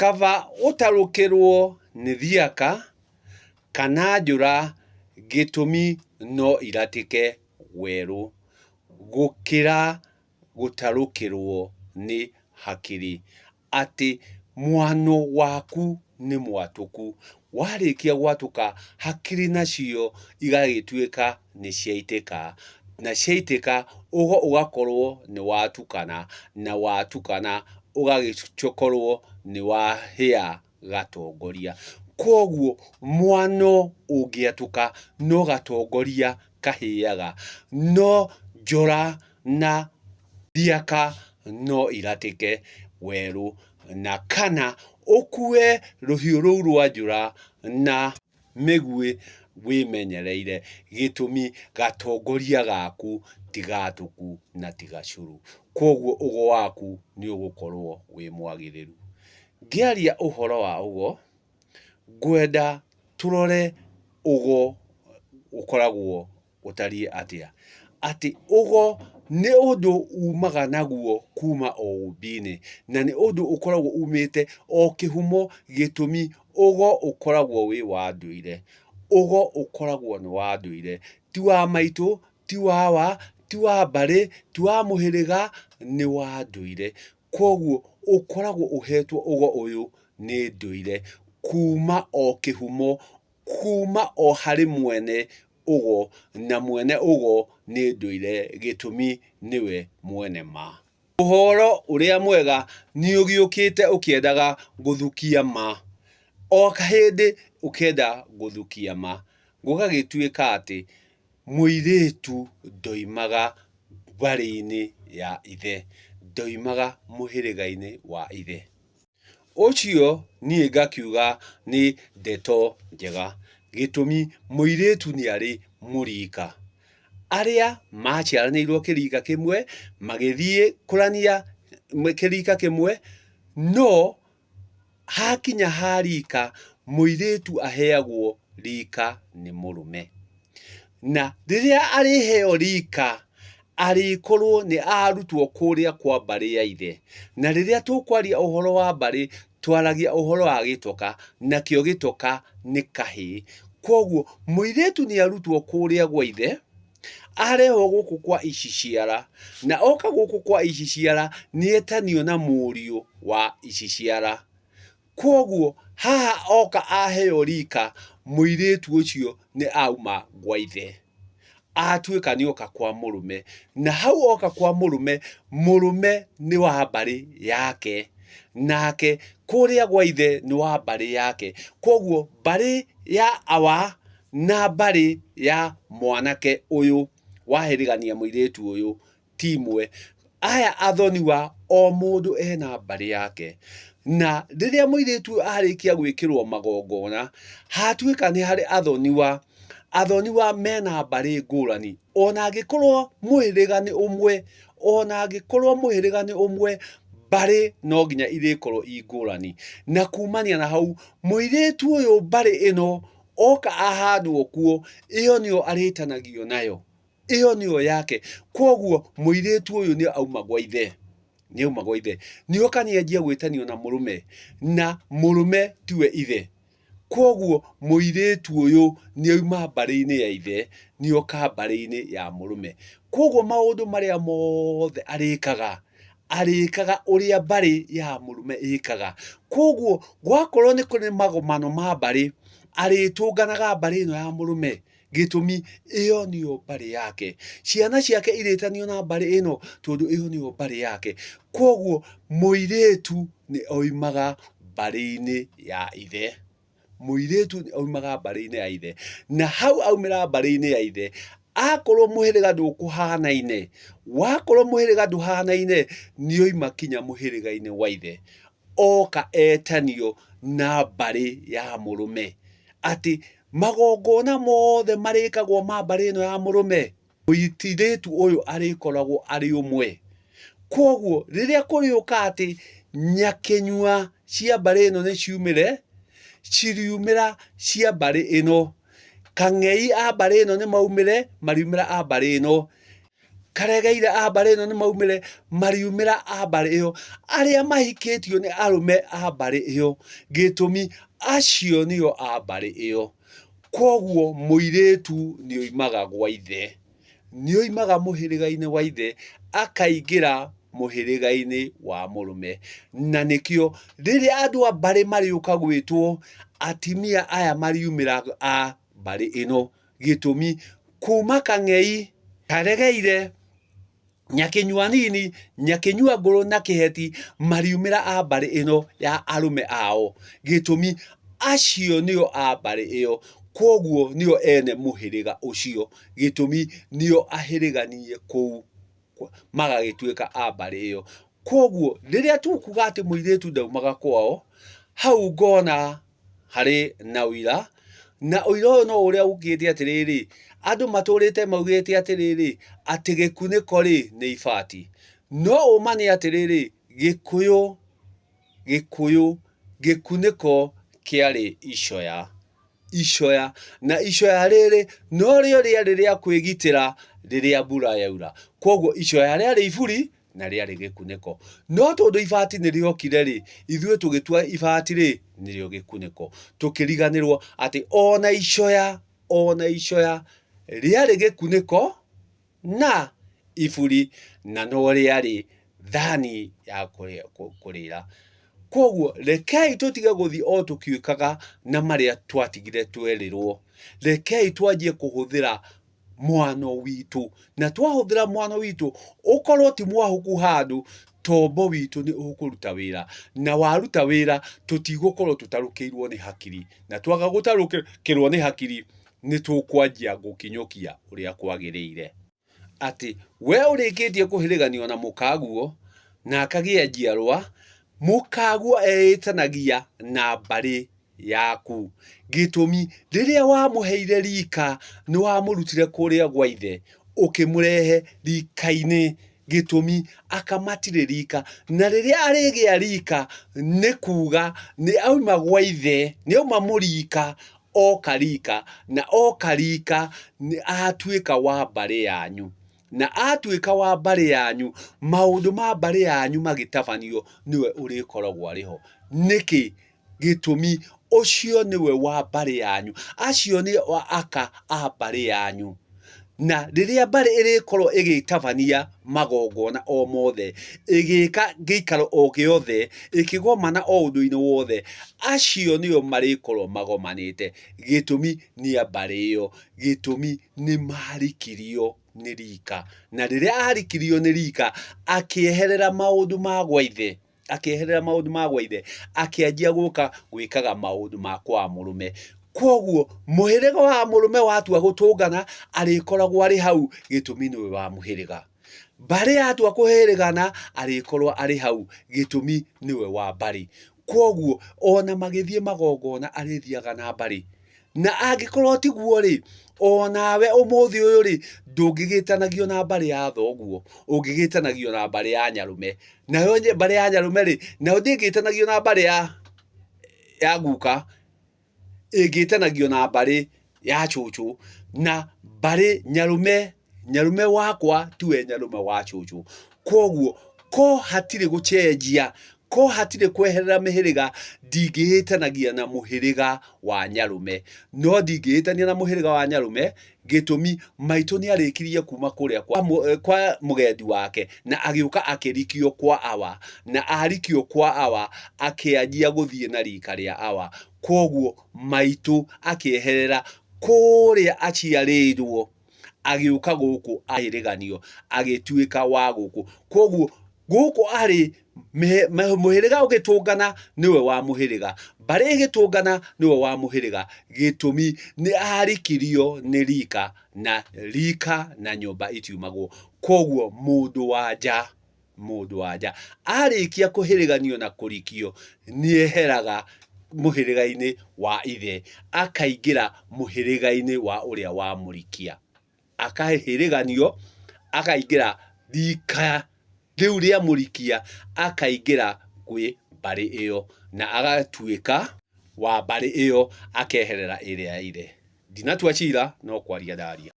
Kaba ũtarũkĩrwo nĩ thiaka kana njũra gĩtũmi no iratĩke werũ, gũkĩra gũtarũkĩrwo nĩ hakiri atĩ mwano waku nĩ mwatũku. Warĩkia gwatũka hakiri nacio igagĩtuĩka nĩ ciaitĩka, na ciaitĩka ũgakorwo nĩ watukana, na watukana ũgagĩkorwo nĩ wahĩa gatongoria. Kwoguo mwano ũngĩatũka no gatongoria kahĩaga, no njora na thiaka no iratĩke werũ, na kana ũkue rũhiũ rũu rwa njora na mĩguĩ wĩmenyereire, gĩtũmi gatongoria gaku ti gatũku na ti gacũrũ. Kwoguo ũgo waku nĩ ũgũkorwo wĩ mwagĩrĩru. Ngĩaria ũhoro wa ũgo, ngwenda tũrore ũgo ũkoragwo ũtariĩ atĩa. Atĩ ũgo nĩ ũndũ umaga naguo kuma o ũmbi-inĩ, na nĩ ũndũ ũkoragwo umĩte o kĩhumo gĩtũmi ũgo ũkoragwo wĩ wa ndũire. Ũgo ũkoragwo nĩ wa ndũire, ti wa maitũ, ti wa awa, ti wa mbarĩ, ti wa mũhĩrĩga, nĩ wa ndũire. Kwoguo ũkoragwo ũhetwo ũgo ũyũ nĩ ndũire kuma o kĩhumo, kuma o harĩ mwene ũgo, na mwene ũgo nĩ ndũire, gĩtũmi nĩwe mwene ma. Ũhoro ũrĩa mwega nĩũgĩũkĩte ũkĩendaga gũthukia ma, o kahĩndĩ ũkenda gũthukia ma, gũgagĩtuĩka atĩ mũirĩtu ndoimaga mbarĩ-inĩ ya ithe, ndoimaga mũhĩrĩga-inĩ wa ithe. Ũcio niĩ ngakiuga nĩ ndeto njega, gĩtũmi mũirĩtu nĩ arĩ mũrika. Arĩa maciaranĩirwo kĩrika kĩmwe, magĩthiĩ kũrania kĩrika kĩmwe, no hakinya ha rika, mũirĩtu aheagwo rika nĩ mũrũme. Na rĩrĩa arĩheo rika, arĩkorwo nĩ arutwo kũrĩa kwa mbarĩ ya ithe. Na rĩrĩa tũkwaria ũhoro wa mbarĩ, twaragia ũhoro wa gĩtoka, nakĩo gĩtoka nĩ kahĩĩ. Kwoguo mũirĩtu nĩ arutwo kũrĩa gwa ithe, arehwo gũkũ kwa iciciara, na oka gũkũ kwa iciciara, nĩ etanio na mũriũ wa iciciara. Kwoguo haha oka aheo rika, mũirĩtu ũcio nĩ auma gwa ithe. Atuĩka nĩ oka kwa mũrũme. Na hau oka kwa mũrũme, mũrũme nĩ wa mbarĩ yake. Nake kũrĩa gwa ithe nĩ wa mbarĩ yake. Kwoguo mbarĩ ya awa na mbarĩ ya mwanake ũyũ wahĩrĩgania mũirĩtu ũyũ ti imwe. Aya athoniwa o mũndũ ena mbarĩ yake. Na rĩrĩa mũirĩtu ũyũ arĩkia gwĩkĩrwo magongona, hatuĩka nĩ harĩ athoniwa, athoniwa mena mbarĩ ngũrani. Ona angĩkorwo mũhĩrĩga nĩ ũmwe, ona angĩkorwo mũhĩrĩga nĩ ũmwe, mbarĩ no nginya irĩkorwo i ngũrani. Na kumania na hau, mũirĩtu ũyũ mbarĩ ĩno oka ahandwo kuo, ĩyo nĩyo arĩtanagio nayo. Ĩyo nĩyo yake. Kwoguo mũirĩtu ũyũ nĩ auma gwa ithe, nĩ auma gwa ithe. Nĩ oka nĩ anjia gwĩtanio na mũrũme, na mũrũme tiwe ithe. Kwoguo mũirĩtu ũyũ nĩ auma mbarĩ-inĩ ya ithe, nĩ oka mbarĩ-inĩ ya mũrũme. Kwoguo maũndũ marĩa mothe arĩkaga, arĩkaga ũrĩa mbarĩ ya mũrũme ĩkaga. Kwoguo gwakorwo nĩ kũrĩ magomano ma mbarĩ, arĩtũnganaga mbarĩ ĩno ya mũrũme. Gĩtũmi, ĩyo nĩyo mbarĩ yake. Ciana ciake irĩtanio na mbarĩ ĩno tondũ ĩyo nĩyo mbarĩ yake. Kwoguo mũirĩtu nĩ oimaga mbarĩ-inĩ ya ithe. Mũirĩtu nĩ oimaga mbarĩ-inĩ ya ithe. Na hau aumĩra mbarĩ-inĩ ya ithe, akorwo mũhĩrĩga ndũkũhanaine, wakorwo mũhĩrĩga ndũhanaine, nĩ oima kinya mũhĩrĩga-inĩ wa ithe. Oka etanio na mbarĩ ya mũrũme. Atĩ Magongona mothe marĩkagwo ma mbarĩ ĩno ya mũrũme, mũirĩtu ũyũ arĩkoragwo arĩ ũmwe. Kwoguo rĩrĩa kũrĩũka atĩ nyakĩnyua cia mbarĩ ĩno nĩ ciumĩre, ciriumĩra cia mbarĩ ĩno. Kang'ei a mbarĩ ĩno nĩ maumĩre, mariumĩra a mbarĩ ĩno. Karegeire a mbarĩ ĩno nĩ maumĩre, mariumĩra a mbarĩ ĩyo. Arĩa mahikĩtio nĩ arũme a mbarĩ ĩyo, gĩtũmi acio nĩo a mbarĩ ĩyo. Kwoguo mũirĩtu nĩ oimaga gwa ithe, nĩ oimaga mũhĩrĩga-inĩ wa ithe akaingĩra mũhĩrĩga-inĩ wa mũrũme. Na nĩkĩo rĩrĩa andũ a mbarĩ marĩũka gwĩtwo, atimia aya mariumĩra a mbarĩ ĩno. Gĩtũmi, kuma kang'ei karegeire Nyakĩnyua nini, nyakĩnyua ngũrũ na kĩheti mariumĩra a mbarĩ ĩno ya arũme ao. Gĩtũmi, acio nĩo a mbarĩ ĩyo, kwoguo nĩo ene mũhĩrĩga ũcio. Gĩtũmi, nĩo ahĩrĩganie kũu magagĩtuĩka a mbarĩ ĩyo. Kwoguo rĩrĩa tũkuga atĩ mũirĩtu ndaumaga kwao, hau ngona harĩ na ũira, na ũira ũyũ no ũrĩa ũkĩte atĩrĩrĩ, andũ matũrĩte maugĩte atĩrĩrĩ, atĩ gĩkunĩko rĩ, nĩ ibati. No ũma nĩ atĩrĩrĩ, gĩkũyũ, gĩkũyũ, gĩkunĩko kĩarĩ icoya, icoya, na icoya rĩrĩ, norĩo rĩarĩ rĩa kwĩgitĩra rĩrĩa mbura yaura. Koguo icoya rĩarĩ iburi, na rĩarĩ gĩkunĩko. No tondũ ibati nĩ rĩokire rĩ, ithuĩ tũgĩtua ibati rĩ, nĩrĩo gĩkunĩko. Tũkĩriganĩrwo atĩ ona icoya, ona icoya rĩarĩ gĩkunĩko na iburi na no rĩarĩ thani ya kũrĩra. Kwoguo rekei tũtige gũthiĩ o tũkiũkaga na marĩa twatigire twerĩrwo. Rekei twanjie kũhũthĩra mwano witũ. Na twahũthĩra mwano witũ, ũkorwo ti mwahũku handũ, tombo witũ nĩ ũkũruta wĩra. Na waruta wĩra, tũtigũkorwo tũtarũkĩirwo nĩ hakiri. Na twaga gũtarũkĩrwo nĩ hakiri, nĩ tũkwanjia gũkinyũkia ũrĩa kwagĩrĩire. Atĩ we ũrĩkĩtie kũhĩrĩganio na mũkaguo, na akagĩa njiarwa, mũkaguo eĩtanagia na mbarĩ yaku. Gĩtũmi, rĩrĩa wamũheire rika, nĩ wamũrutire kũrĩa gwa ithe, ũkĩmũrehe rika-inĩ. Gĩtũmi, aka matirĩ rika. Na rĩrĩa arĩgĩa rika, nĩ kuga nĩ auma gwa ithe, nĩ auma mũrika, oka rika. Na oka rika, nĩ atuĩka wa mbarĩ yanyu. Na atuĩka wa mbarĩ yanyu, maũndũ ma mbarĩ yanyu magĩtabanio, nĩwe ũrĩkoragwo arĩ ho. Nĩkĩ? Gĩtũmi, ũcio nĩwe wa mbarĩ yanyu, acio nĩ aka a mbarĩ yanyu. Na rĩrĩa mbarĩ ĩrĩkorwo ĩgĩtabania magongona o mothe, ĩgĩka gĩikaro o gĩothe, ĩkĩgomana o ũndũ-inĩ wothe, acio nĩo marĩkorwo magomanĩte. Gĩtũmi nĩ a mbarĩ ĩyo, gĩtũmi nĩ marikirio nĩ rika. Na rĩrĩa arikirio nĩ rika, akĩeherera maũndũ ma gwa ithe. akĩeherera maũndũ ma gwa ithe, akĩanjia gũka gwĩkaga maũndũ ma kwa mũrũme. Kwoguo mũhĩrĩga wa mũrũme watua gũtũngana, arĩkoragwo arĩ hau, gĩtũmi nĩwe wa mũhĩrĩga. Mbarĩ yatua kũhĩrĩgana, arĩkorwo arĩ hau, gĩtũmi nĩwe wa mbarĩ. Kwoguo ona magĩthiĩ magongona arĩthiaga na mbarĩ. Na angĩkorwo tiguo rĩ, o nawe ũmũthĩ ũyũ rĩ, ndũngĩgĩtanagio na mbarĩ ya thoguo, ũngĩgĩtanagio na mbarĩ ya nyarũme. Nayo mbarĩ ya nyarũme rĩ, nayo ndĩngĩtanagio na mbarĩ ya ya guka, ĩngĩtanagio na mbarĩ ya cũcũ. Na mbarĩ nyarũme Nyarũme wakwa tiwe nyarũme wa cũcũ. Kwoguo ko hatirĩ gũcenjia, ko hatirĩ kweherera mĩhĩrĩga, ndingĩĩtanagia na mũhĩrĩga wa nyarũme. No ndingĩĩtania na mũhĩrĩga wa nyarũme, gĩtũmi maitũ nĩ arĩkirie kuma kũrĩa kwa, kwa mũgendi wake na agĩũka akĩrikio kwa awa, na arikio kwa awa akĩanjia gũthiĩ na rika rĩa awa. Kwoguo maitũ akĩeherera kũrĩa aciarĩirwo agĩũka gũkũ ahĩrĩganio agĩtuĩka wa gũkũ. Kwoguo gũkũ arĩ mũhĩrĩga ũgĩtũngana nĩwe wa mũhĩrĩga, mbarĩ ĩgĩtũngana nĩwe wa mũhĩrĩga. Gĩtũmi nĩ arikirio nĩ rika na rika na nyũmba itiumagwo. Kwoguo mũndũ wa nja Mũndũ wa nja arĩkia kũhĩrĩganio na kũrikio nĩeheraga mũhĩrĩga-inĩ wa ithe akaingĩra mũhĩrĩga-inĩ wa ũrĩa wamũrikia. Akahĩrĩganio akaingĩra rika rĩu rĩa mũrikia akaingĩra kwĩ mbarĩ ĩyo na agatuĩka wa mbarĩ ĩyo akeherera ĩrĩa ya ithe. Ndinatua cira no kwaria ndaria.